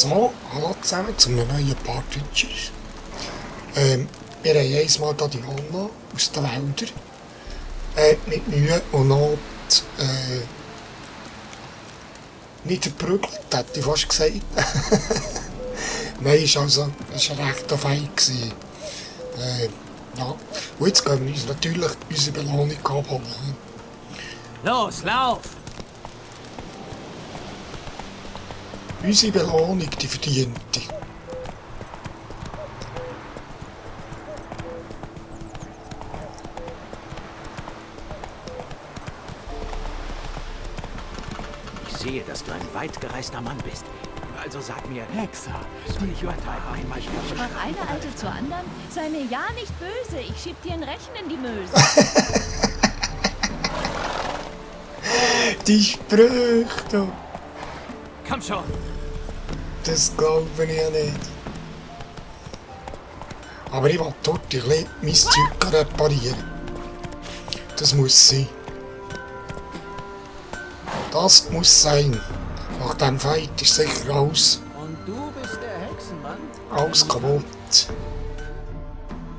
So, hallo zusammen zu einem neuen Part Witcher. Wir haben einmal hier die Anna aus den Wäldern mit Mühe und Not niedergeprügelt, hätte ich fast gesagt. Nein, es war ein rechter Fight. Ja. Und jetzt gehen wir uns natürlich unsere Belohnung abholen. Los, lauf! Unsere Belohnung, die verdiente. Ich sehe, dass du ein weit gereister Mann bist. Also sag mir, Hexer, soll ich übertreiben einmal hier? Sprach eine Alte zur anderen, sei mir ja nicht böse, ich schieb dir ein Rechen in die Möse. Die Sprüche, du. Komm schon! Das glaube ich ja nicht. Aber ich will dort ein bisschen mein Zeug reparieren. Das muss sein. Das muss sein. Nach dem Fight ist sicher alles Und du bist der Hexenmann? alles kaputt.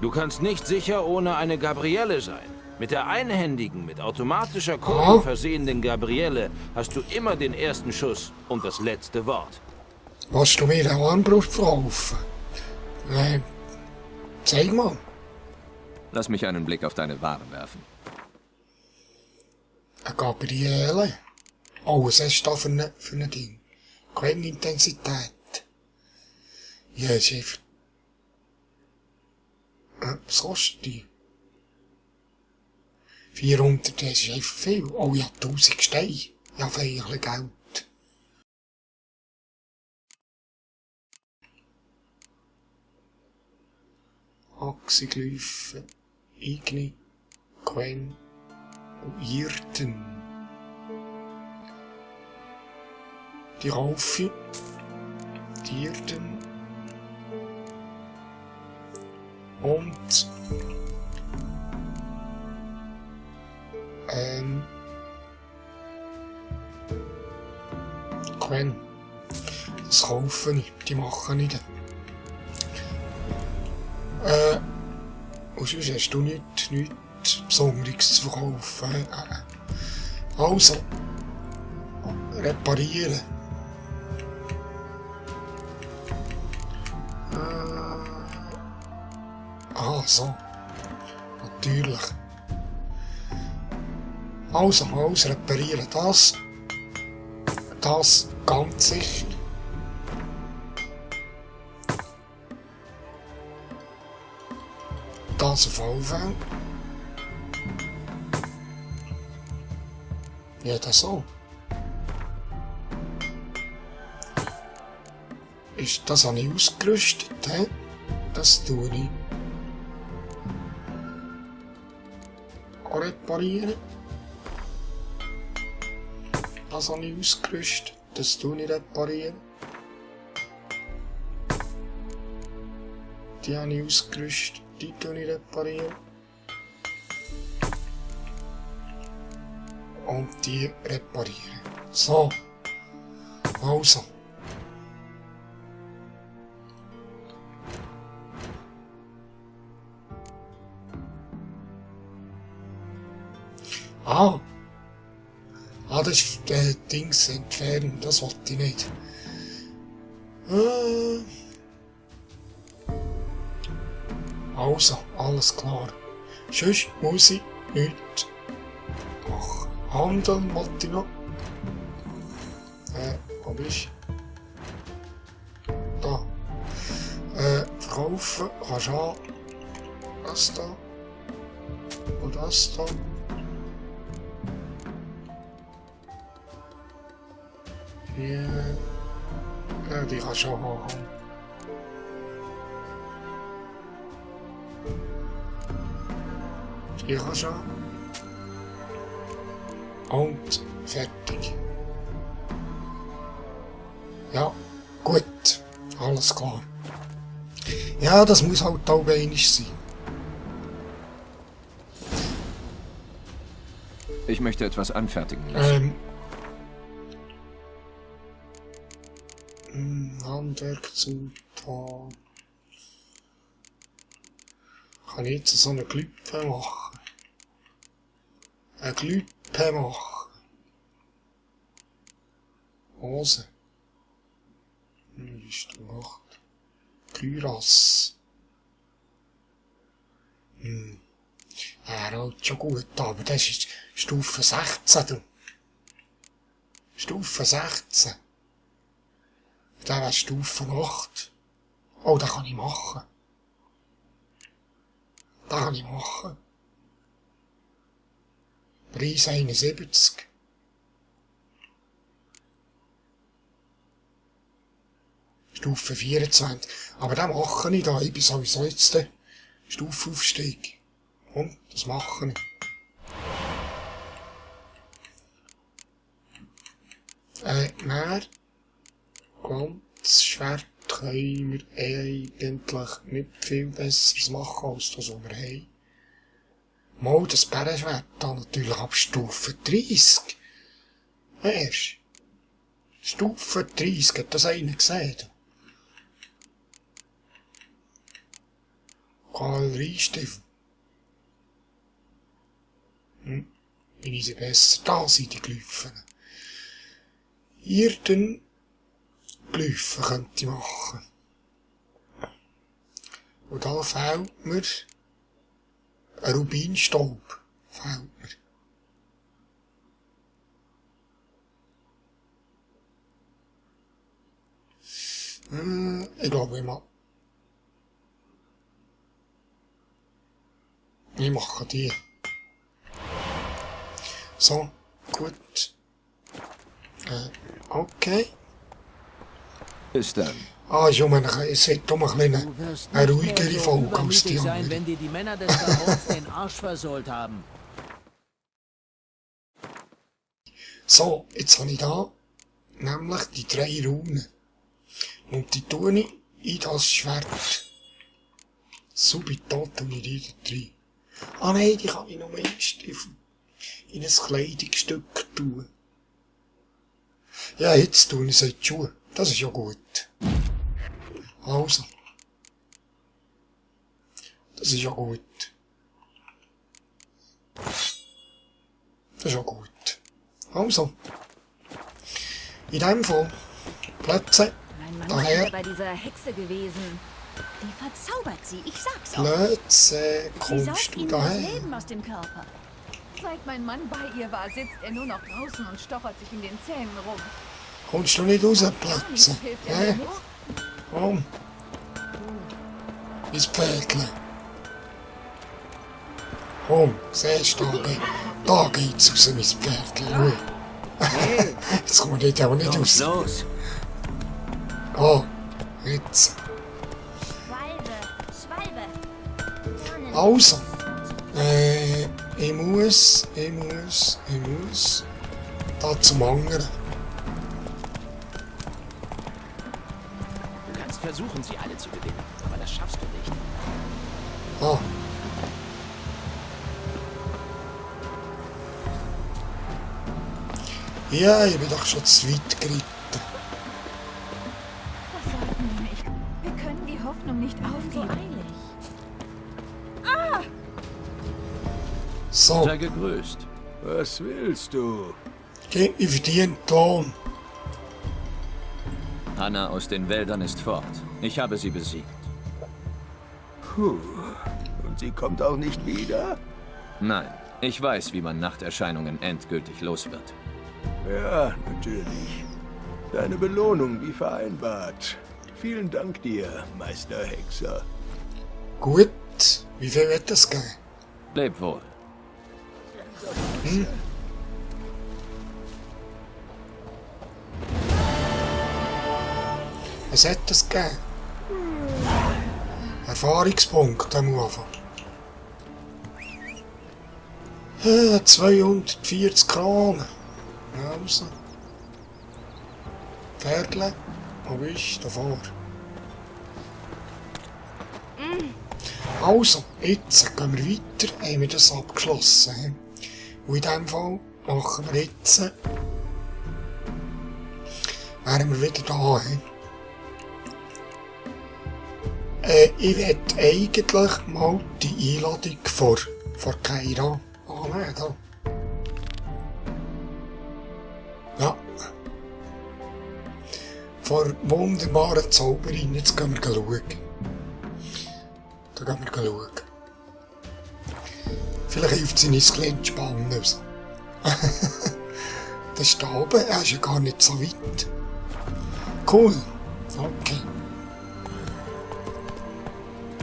Du kannst nicht sicher ohne eine Gabrielle sein. Mit der einhändigen, mit automatischer Kugel versehenen Gabrielle hast du immer den ersten Schuss und das letzte Wort. Willst du mir eine Armbrust verkaufen? Zeig mal. Lass mich einen Blick auf deine Waren werfen. Eine Gabriele. Oh, was hast du da für ein Ding? Keine Intensität. Ja, ist einfach... Was kostet die? 400, das ist einfach viel. Oh ja, 1000 Steine. Ja, viel Geld. Achseglyphen, Igni, Quen und Irten. Die Raufe, die Irten und Quen. Das kaufe ich, die mache ich dann. Und sonst hast du nichts Besonderes zu verkaufen. Also, reparieren. So. Natürlich. Also, reparieren. Das ganz sicher. Das auf jeden Fall. Ja, das so. Das habe ich ausgerüstet, he? Das tue ich. Auch reparieren. Das habe ich ausgerüstet. Das tue ich reparieren. Die habe ich ausgerüstet. Die tue ich reparieren. Und die reparieren. So. Also. Das ist Dings entfernen. Das wollte ich nicht. Also, alles klar. Sonst muss ich nichts machen. Handeln wollte ich noch. Wo bist du? Da. Verkaufen kannst du auch. Das da. Und das da. Ja, die kannst du auch haben. Die kannst du auch. Und fertig. Ja, gut. Alles klar. Ja, das muss halt auch wenig sein. Ich möchte etwas anfertigen lassen. Handwerkzutaten. Kann ich jetzt so eine Glüppe machen? Eine Glüppe machen. Hose. Wie ist das gemacht? Kürass. Er rollt schon gut, aber das ist Stufe 16, du. Stufe 16. Der wäre Stufe 8. Oh, das kann ich machen. Das kann ich machen. Preis 71. Stufe 24. Aber den mache ich da. Ich bin sowieso jetzt der Stufenaufstieg. Und das mache ich. Mehr Glanzschwert können wir eigentlich nicht viel Besseres machen als das, was wir haben. Mal das Bärenschwert da natürlich ab Stufe 30. Erst. Stufe 30, hat das einer gesehen? Kavalleriestiefel. Wenn sie besser da sind, die Glyphen. Hier den Glyphen könnte ich machen. Und da fehlt mir ein Rubinstaub. Fehlt mir. Ich glaube, ich mache die. So, gut. Okay. Bis dann. Es wird um eine ruhigere Folge als die sein, andere. wenn dir die Männer des Barons den Arsch versohlt haben. So, jetzt habe ich da nämlich die 3 Runen. Und die tue ich in das Schwert. Subito tue ich die da drin. Ah nein, die kann ich noch erst in ein Kleidungsstück tun. Ja, jetzt tue ich sie in die Schuhe. Das ist ja gut. Also. Das ist ja gut. Das ist ja gut. Also. In dem Fall. Plätze. Mein Mann Daher. ist bei dieser Hexe gewesen. Die verzaubert sie, ich sag's auch. Plätze. Sie Kommst saugt du ihm das daher? Leben aus dem Körper. Seit mein Mann bei ihr war, sitzt er nur noch draußen und stochert sich in den Zähnen rum. Kommst du nicht raus, Gar Plätze? nichts hilft er mir Hä? nicht. Komm. Ins Pferdle. Komm, siehst du, da geht's raus, mein Pferdle. Schau. Jetzt kommt man dort auch nicht raus. Los! Ah, jetzt. Schwalbe. Also. Ich muss da zum anderen. Du kannst versuchen, sie alle zu gewinnen, aber das schaffst du nicht. Ah. Ja, ich bin doch schon zu weit geritten. Das sollten wir nicht. Wir können die Hoffnung nicht So aufgeben. eilig. So, Sei gegrüßt. Was willst du? geht mir verdient Lohn. Hanna aus den Wäldern ist fort. Ich habe sie besiegt. Puh. Und sie kommt auch nicht wieder? Nein, ich weiß, wie man Nachterscheinungen endgültig los wird. Ja, natürlich. Deine Belohnung wie vereinbart. Vielen Dank dir, Meister Hexer. Gut, wie viel wird das geben? Leb wohl. Was hat das gegeben? Erfahrungspunkt am Anfang. 240 Kronen. Also. Pferdle, wo bist du davor? Also, jetzt gehen wir weiter, haben wir das abgeschlossen. He? Und in diesem Fall machen wir jetzt, wären wir wieder da. He? Ich werde eigentlich mal die Einladung vor Keira annehmen. Ja. Vor wunderbaren Zauberin. Jetzt gehen wir schauen. Da gehen wir schauen. Vielleicht hilft sie uns ein bisschen entspannen. Also. Das ist da oben. Er ist ja gar nicht so weit. Cool. Okay.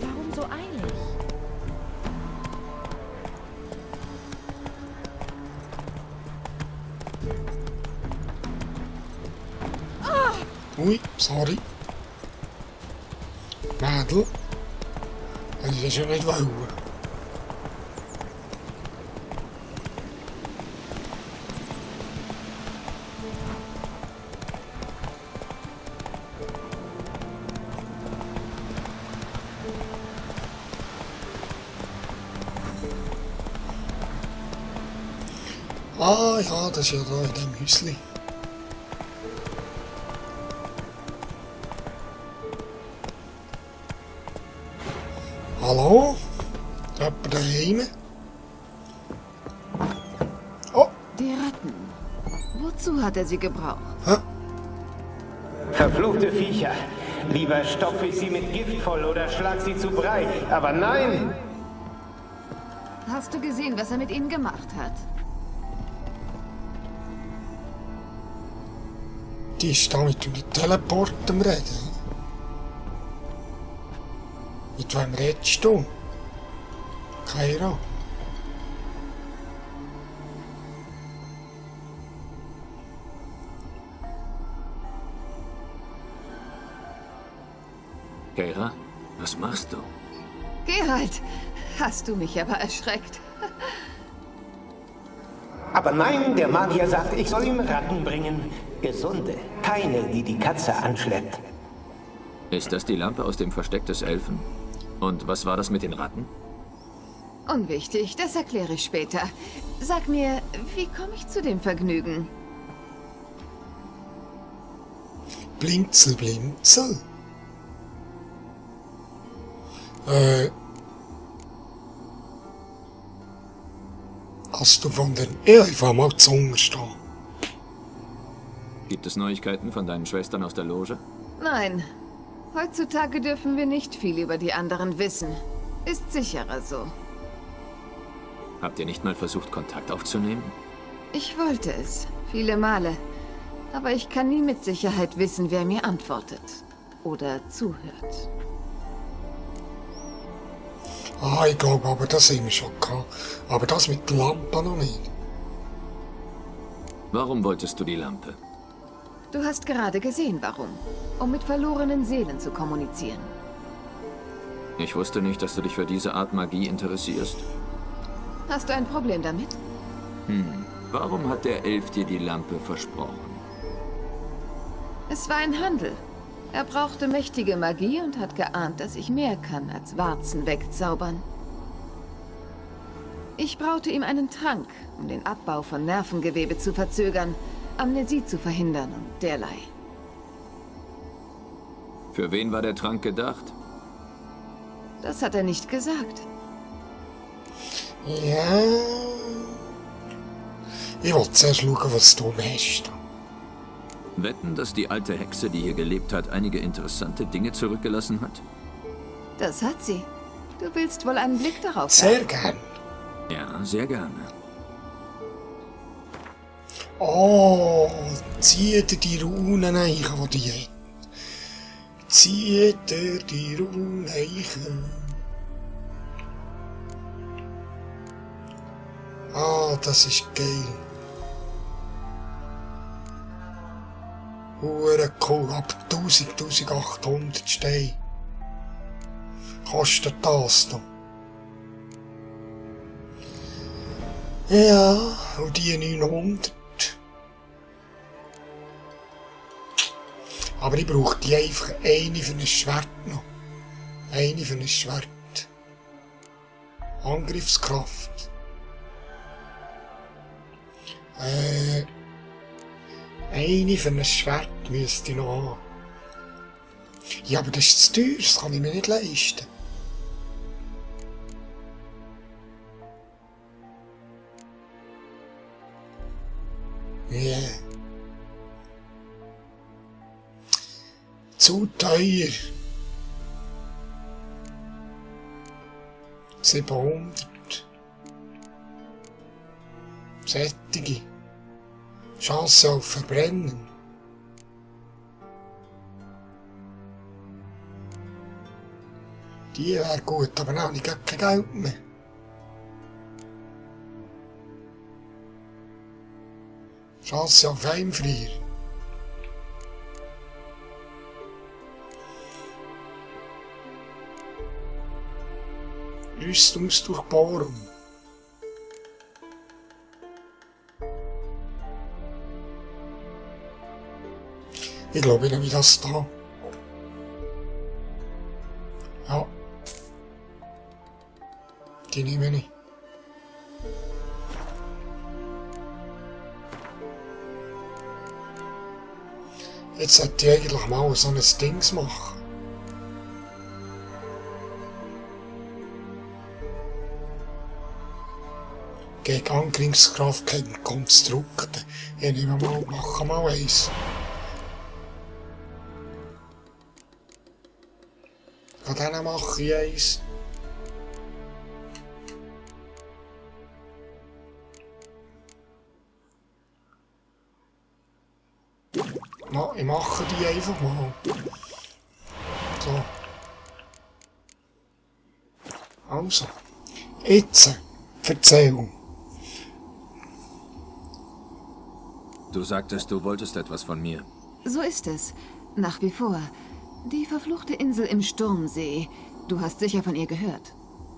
Warum so eilig? Ui, sorry. Mädel. Das ist ja nicht wollen. Ah ja, das ist ja da in dem Häuschen. Hallo? Jemand daheim? Oh, Die Ratten. Wozu hat er sie gebraucht? Verfluchte Viecher. Lieber stopfe ich sie mit Gift voll oder schlag sie zu Brei. Aber nein! Hast du gesehen, was er mit ihnen gemacht hat? die ist da mit dem Teleport am Reden. Mit wem redest du? Keira. Keira, was machst du? Geralt, hast du mich aber erschreckt. Aber nein, der Magier sagt, ich soll ihm Ratten bringen. Gesunde, keine, die die Katze anschleppt. Ist das die Lampe aus dem Versteck des Elfen? Und was war das mit den Ratten? Unwichtig, das erkläre ich später. Sag mir, wie komme ich zu dem Vergnügen? Blinzel, blinzel. Hast du von den... Ich war mal zu stehen. Gibt es Neuigkeiten von deinen Schwestern aus der Loge? Nein, heutzutage dürfen wir nicht viel über die anderen wissen. Ist sicherer so. Habt ihr nicht mal versucht, Kontakt aufzunehmen? Ich wollte es, viele Male. Aber ich kann nie mit Sicherheit wissen, wer mir antwortet. Oder zuhört. Ah, ich glaube, aber das haben wir schon gehabt. Aber das mit der Lampe noch nicht. Warum wolltest du die Lampe? Du hast gerade gesehen, warum. Um mit verlorenen Seelen zu kommunizieren. Ich wusste nicht, dass du dich für diese Art Magie interessierst. Hast du ein Problem damit? Warum hat der Elf dir die Lampe versprochen? Es war ein Handel. Er brauchte mächtige Magie und hat geahnt, dass ich mehr kann als Warzen wegzaubern. Ich braute ihm einen Trank, um den Abbau von Nervengewebe zu verzögern, Amnesie zu verhindern und derlei. Für wen war der Trank gedacht? Das hat er nicht gesagt. Ja... Ich wollte zuerst schauen, was du hast. Wetten, dass die alte Hexe, die hier gelebt hat, einige interessante Dinge zurückgelassen hat? Das hat sie. Du willst wohl einen Blick darauf Sehr werfen? gern. Ja, sehr gerne. Oh, zieh dir die Runen ein, die die hat. Zieh dir die Runen ein. Ah, das ist geil. Hure cool, ab 1800 Steine. Kostet das da. Ja, und die 900. Aber ich brauche die einfach eine für ein Schwert noch. Eine für ein Schwert. Angriffskraft. Eine für ein Schwert müsste ich noch haben. Ja, aber das ist zu teuer, das kann ich mir nicht leisten. Ja. Zu teuer. 700. Sättige. Chance auf Verbrennen. Die wäre gut, aber dann habe ich gar kein Geld mehr. Chance auf Heimfrier. Rüstungsdurchbohrung. Ich glaube, ich nehme das da. Ja. Die nehme ich. Jetzt sollte ich eigentlich mal so ein Dings machen. Gegen Angriffskraft gegen Konstrukte. Ich nehme mal, mache mal eins. Von denen mache ich eins. Na, ich mache die einfach mal. So. Also. Jetzt. Erzähl. Du sagtest, du wolltest etwas von mir. So ist es. Nach wie vor. Die verfluchte Insel im Sturmsee. Du hast sicher von ihr gehört.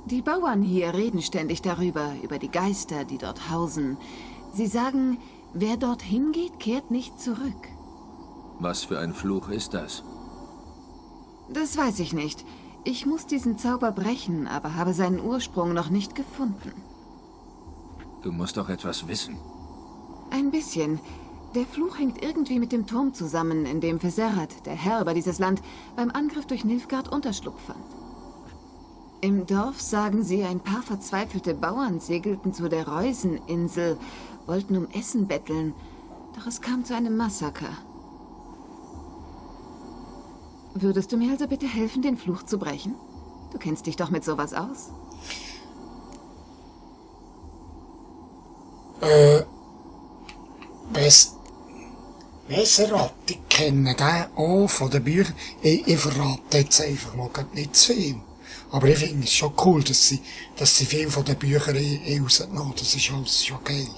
Die Bauern hier reden ständig darüber, über die Geister, die dort hausen. Sie sagen, wer dorthin geht, kehrt nicht zurück. Was für ein Fluch ist das? Das weiß ich nicht. Ich muss diesen Zauber brechen, aber habe seinen Ursprung noch nicht gefunden. Du musst doch etwas wissen. Ein bisschen. Der Fluch hängt irgendwie mit dem Turm zusammen, in dem Viserat, der Herr über dieses Land, beim Angriff durch Nilfgaard Unterschlupf fand. Im Dorf, sagen sie, ein paar verzweifelte Bauern segelten zu der Reuseninsel, wollten um Essen betteln, doch es kam zu einem Massaker. Würdest du mir also bitte helfen, den Fluch zu brechen? Du kennst dich doch mit sowas aus. Viserat, ich kenne den auch von den Büchern. Ich verrate jetzt einfach mal nicht zu viel. Aber ich finde es schon cool, dass sie viel von den Büchern rausgenommen. Das ist alles schon geil.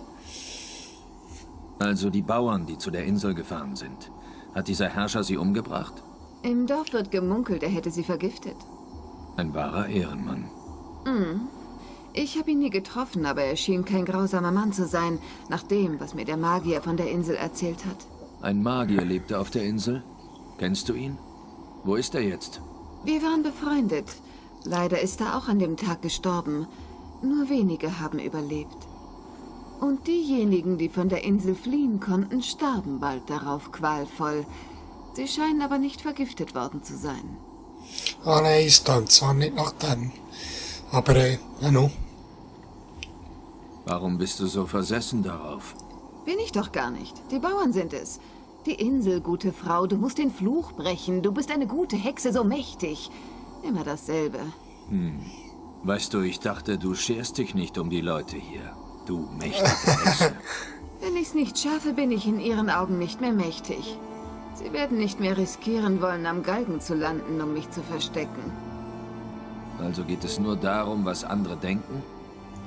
Also die Bauern, die zu der Insel gefahren sind. Hat dieser Herrscher sie umgebracht? Im Dorf wird gemunkelt, er hätte sie vergiftet. Ein wahrer Ehrenmann. Ich habe ihn nie getroffen, aber er schien kein grausamer Mann zu sein, nach dem, was mir der Magier von der Insel erzählt hat. Ein Magier lebte auf der Insel? Kennst du ihn? Wo ist er jetzt? Wir waren befreundet. Leider ist er auch an dem Tag gestorben. Nur wenige haben überlebt. Und diejenigen, die von der Insel fliehen konnten, starben bald darauf qualvoll. Sie scheinen aber nicht vergiftet worden zu sein. Ah nein, es klingt zwar nicht nach dem. Aber, ja no. Warum bist du so versessen darauf? Bin ich doch gar nicht. Die Bauern sind es. Die Insel, gute Frau, du musst den Fluch brechen. Du bist eine gute Hexe, so mächtig. Immer dasselbe. Weißt du, ich dachte, du scherst dich nicht um die Leute hier. Du mächtige Hexe. Wenn ich's nicht schaffe, bin ich in ihren Augen nicht mehr mächtig. Sie werden nicht mehr riskieren wollen, am Galgen zu landen, um mich zu verstecken. Also geht es nur darum, was andere denken?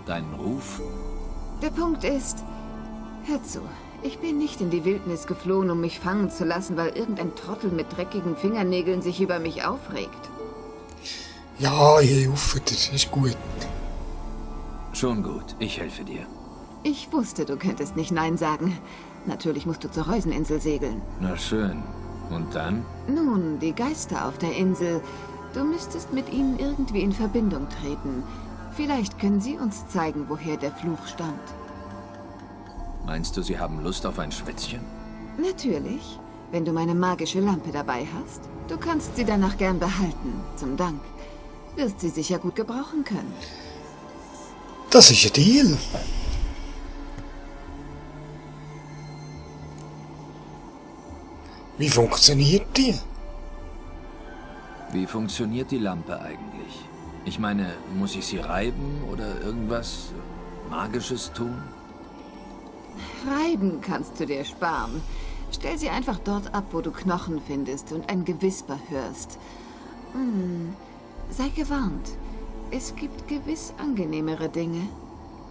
Deinen Ruf? Der Punkt ist, hör zu, ich bin nicht in die Wildnis geflohen, um mich fangen zu lassen, weil irgendein Trottel mit dreckigen Fingernägeln sich über mich aufregt. Ja, ich helfe dir, ist gut. Schon gut, ich helfe dir. Ich wusste, du könntest nicht Nein sagen. Natürlich musst du zur Reuseninsel segeln. Na schön. Und dann? Nun, die Geister auf der Insel. Du müsstest mit ihnen irgendwie in Verbindung treten. Vielleicht können sie uns zeigen, woher der Fluch stammt. Meinst du, sie haben Lust auf ein Schwätzchen? Natürlich. wenn du meine magische Lampe dabei hast. Du kannst sie danach gern behalten, zum Dank. Wirst sie sicher gut gebrauchen können. Das ist ein Deal. Wie funktioniert die? Wie funktioniert die Lampe eigentlich? Ich meine, muss ich sie reiben oder irgendwas Magisches tun? Reiben kannst du dir sparen. Stell sie einfach dort ab, wo du Knochen findest und ein Gewisper hörst. Sei gewarnt. Es gibt gewiss angenehmere Dinge.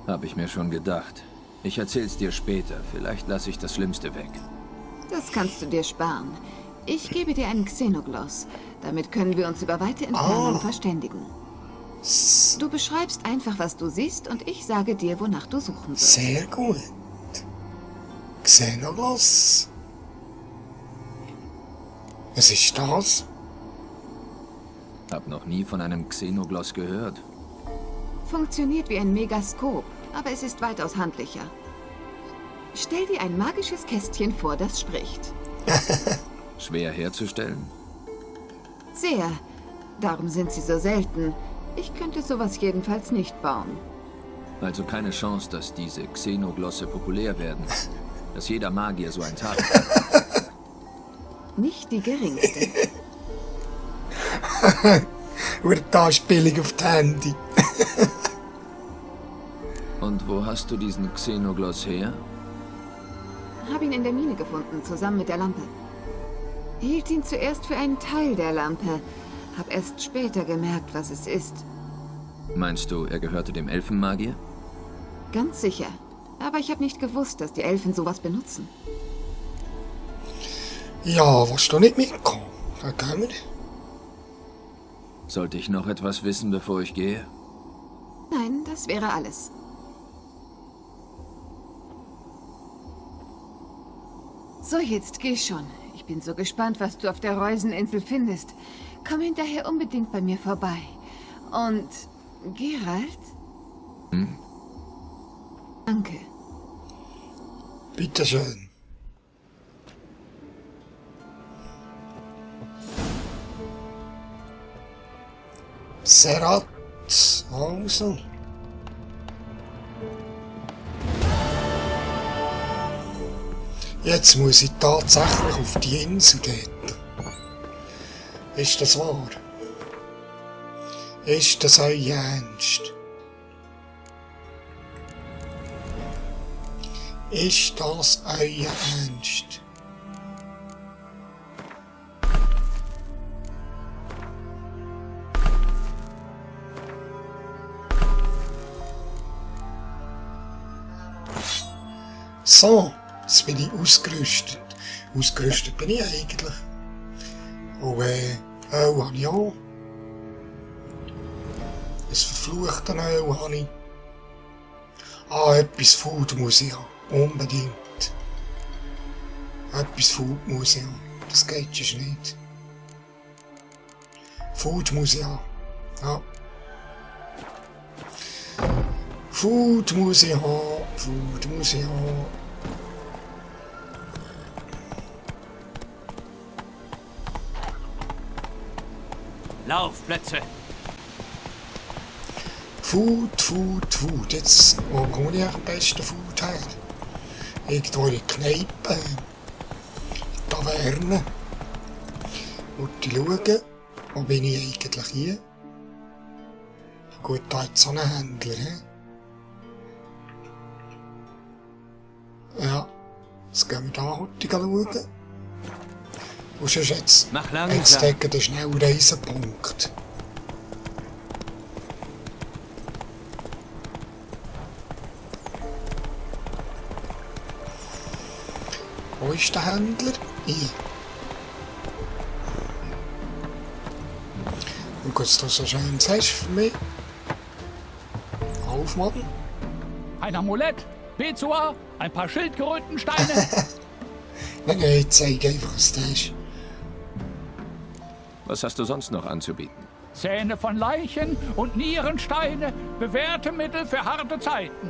Hab ich mir schon gedacht. Ich erzähl's dir später. Vielleicht lasse ich das Schlimmste weg. Das kannst du dir sparen. Ich gebe dir einen Xenogloss. Damit können wir uns über weite Entfernungen verständigen. Du beschreibst einfach, was du siehst, und ich sage dir, wonach du suchen sollst. Sehr gut. Xenogloss. Was ist das? Hab noch nie von einem Xenogloss gehört. Funktioniert wie ein Megaskop, aber es ist weitaus handlicher. Stell dir ein magisches Kästchen vor, das spricht. Schwer herzustellen? Sehr. Darum sind sie so selten. Ich könnte sowas jedenfalls nicht bauen. Also keine Chance, dass diese Xenoglosse populär werden. Dass jeder Magier so ein Tag hat. Nicht die geringste. Oder da ist billig auf das Handy. Und wo hast du diesen Xenogloss her? Hab ihn in der Mine gefunden, zusammen mit der Lampe. Hielt ihn zuerst für einen Teil der Lampe. Hab erst später gemerkt, was es ist. Meinst du, er gehörte dem Elfenmagier? Ganz sicher. Aber ich habe nicht gewusst, dass die Elfen sowas benutzen. Ja, willst du nicht mitkommen? Da gehen wir. Sollte ich noch etwas wissen, bevor ich gehe? Nein, das wäre alles. So, jetzt geh schon. Ich bin so gespannt, was du auf der Reuseninsel findest. Komm hinterher unbedingt bei mir vorbei. Und Geralt? Danke. Bitteschön. Serat. Also. Jetzt muss ich tatsächlich auf die Insel dort. Ist das wahr? Ist das euer Ernst? Ist das euer Ernst? So, jetzt bin ich ausgerüstet. Ausgerüstet bin ich eigentlich. Und habe ich auch. Ein verfluchter Öl habe ich. Etwas Food muss ich haben. Unbedingt. Etwas Food muss ich haben. Das geht schon nicht. Food muss ich haben. Ja. Food muss ich haben. Food muss ich haben. Laufplätze. Food, Food, Food. Jetzt, wo komme ich am besten Food her? Irgendwo in der Kneipe, Taverne. Und ich schauen, wo bin ich eigentlich hier? Gut, da hat so einen Händler, he? Ja, jetzt gehen wir da heute schauen. Und sonst jetzt, Mach langsam. jetzt decken den Schnellreisepunkt. Wo ist der Händler? Hier. Und kurz, dass du so schön sagst für mich. Aufmachen. Ein Amulett, Bezua, ein paar Schildkrötensteine. Nein, nein, zeig einfach, was das ist. Was hast du sonst noch anzubieten? Zähne von Leichen und Nierensteine, bewährte Mittel für harte Zeiten.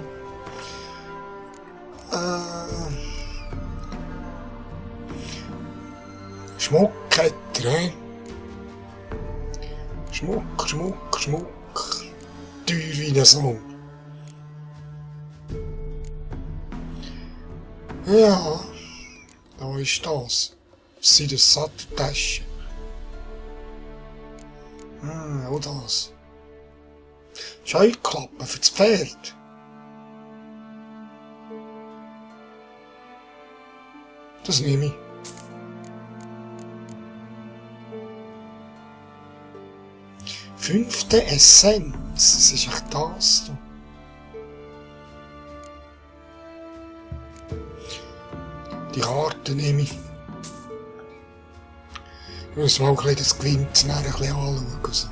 Schmuck hat er, Schmuck, Schmuck, Schmuck. Teuer wie ein Sohn. Ja, da ist das. Das sind eine Satteltasche. Auch das. Scheuklappen für das Pferd. Das nehme ich. Fünfte Essenz. Das ist echt das da. Die Karte nehme ich. Ich muss mal ein bisschen das Gewinnt ein bisschen anschauen.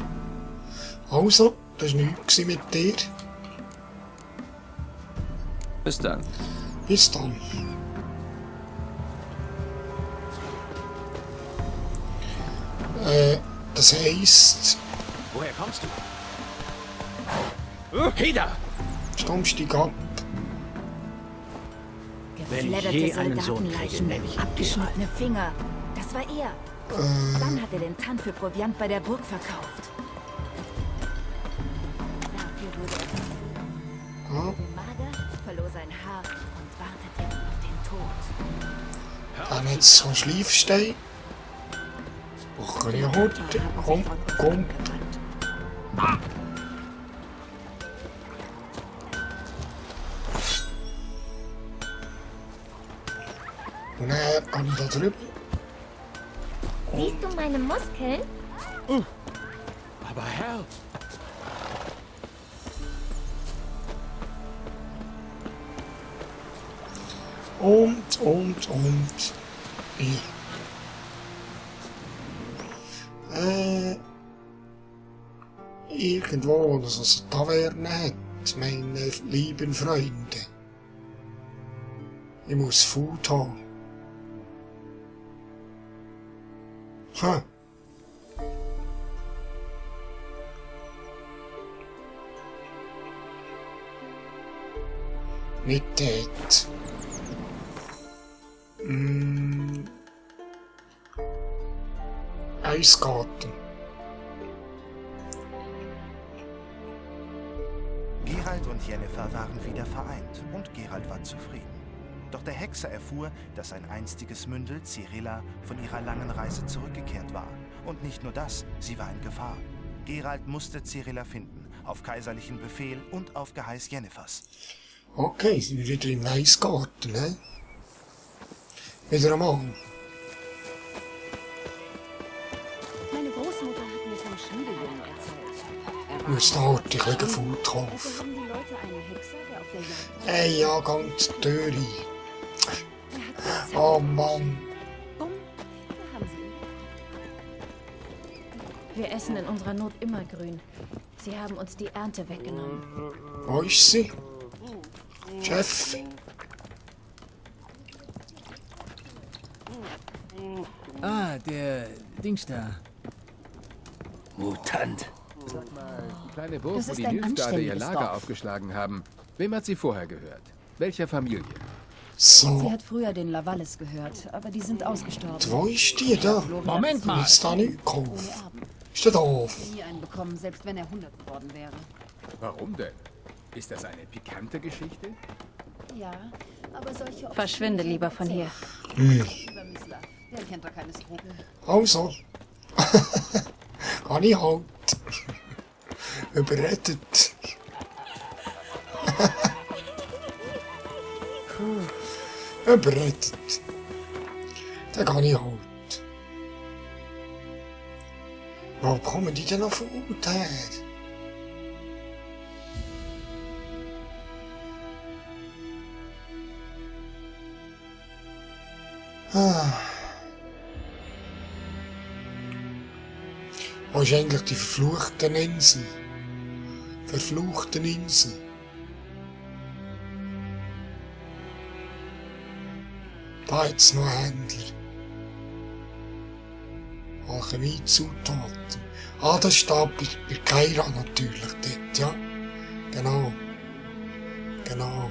Also, das war nichts mit dir. Bis dann. Bis dann. Das heisst... Woher kommst du? Heda! Stammstieg ab. Wenn ich je einen Sohn kriege, nenne ich ihn abgeschnittene Finger. Das war er. Dann hat er den Tand für Proviant bei der Burg verkauft. Dafür wurde er mager, verlor sein Haar und wartet jetzt auf den Tod. Dann jetzt so ein Schleifstein. Och, kann ich heute? Komm. Und dann kann ich da drüber. Siehst du meine Muskeln? Aber Herr... Und. Hier. Irgendwo, dass es eine Taverne hat, meine lieben Freunde. Ich muss Food haben. Hm. Nicht dort. Eisgarten. Geralt und Yennefer waren wieder vereint und Geralt war zufrieden. Doch der Hexer erfuhr, dass sein einstiges Mündel, Cirilla, von ihrer langen Reise zurückgekehrt war. Und nicht nur das, sie war in Gefahr. Geralt musste Cirilla finden, auf kaiserlichen Befehl und auf Geheiß Yennefers. Okay, sind wir wieder im Eisgarten, ne? Wieder einmal. Meine Großmutter hat mir vom Schmiedejungen erzählt. Ich muss da heute ein bisschen Food kaufen. Haben die Leute einen Hexer, der auf der Jagd war? Ey, ja, ganz Döri. Oh Mann. Bumm, da haben sie ihn. Wir essen in unserer Not immer grün. Sie haben uns die Ernte weggenommen. Wo ist sie? Chef. Ah, der Dings da. Mutant. Sag mal, die kleine Burg, Das wo ist die ein Nilfgaarder ihr anständiges Lager Dorf. aufgeschlagen haben. Wem hat sie vorher gehört? Welcher Familie? Sie So, hat früher den Lavalles gehört, aber die sind ausgestorben. wo ist die da? Moment mal. Jetzt da nicht gekauft. Ist der doof? Nie einen bekommen, selbst wenn er 100 geworden wäre. Warum denn? Ist das eine pikante Geschichte? Ja, aber solche... Verschwinde lieber von hier. Über Mister. Der kennt doch keine Skrupel. Also. Kann ich halt. Überredet. Überredet. Da kann ich halt. Wo kommen die denn noch von gut her? Wo ist eigentlich die verfluchten Insel? Verfluchten Insel. Da hat's noch Händler. Alchemiezutaten. Ah, das ist da bei Keira natürlich dort, ja. Genau. Genau.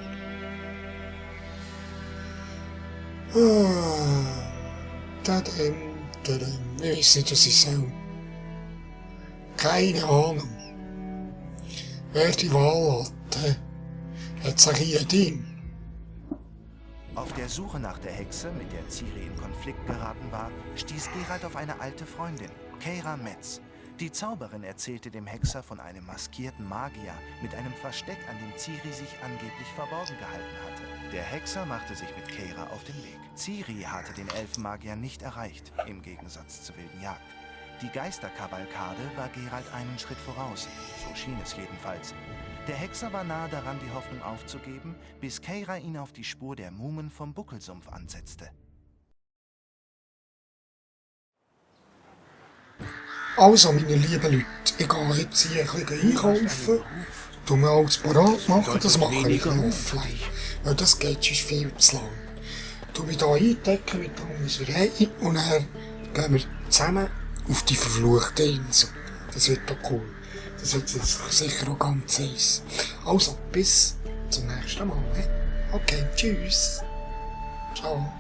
oder ich weiß nicht, was ich soll. Keine Ahnung. Wer die Wahl hat sich hier ein Ding. Auf der Suche nach der Hexe, mit der Ciri in Konflikt geraten war, stieß Geralt auf eine alte Freundin, Keira Metz. Die Zauberin erzählte dem Hexer von einem maskierten Magier mit einem Versteck, an dem Ciri sich angeblich verborgen gehalten hatte. Der Hexer machte sich mit Keira auf den Weg. Ciri hatte den Elfenmagier nicht erreicht, im Gegensatz zur wilden Jagd. Die Geisterkavalkade war Geralt einen Schritt voraus, so schien es jedenfalls. Der Hexer war nahe daran, die Hoffnung aufzugeben, bis Keira ihn auf die Spur der Mumen vom Buckelsumpf ansetzte. Also, meine lieben Leute, ich gehe jetzt hier ein bisschen einkaufen, tu mir alles parat machen, das mache ich offline, weil das geht sonst viel zu lang. Tu mich hier eindecken mit der Miserei und dann gehen wir zusammen auf die verfluchte Insel. Das wird doch cool. Das wird sicher auch ganz heiß. Also, bis zum nächsten Mal. Okay, tschüss. Ciao.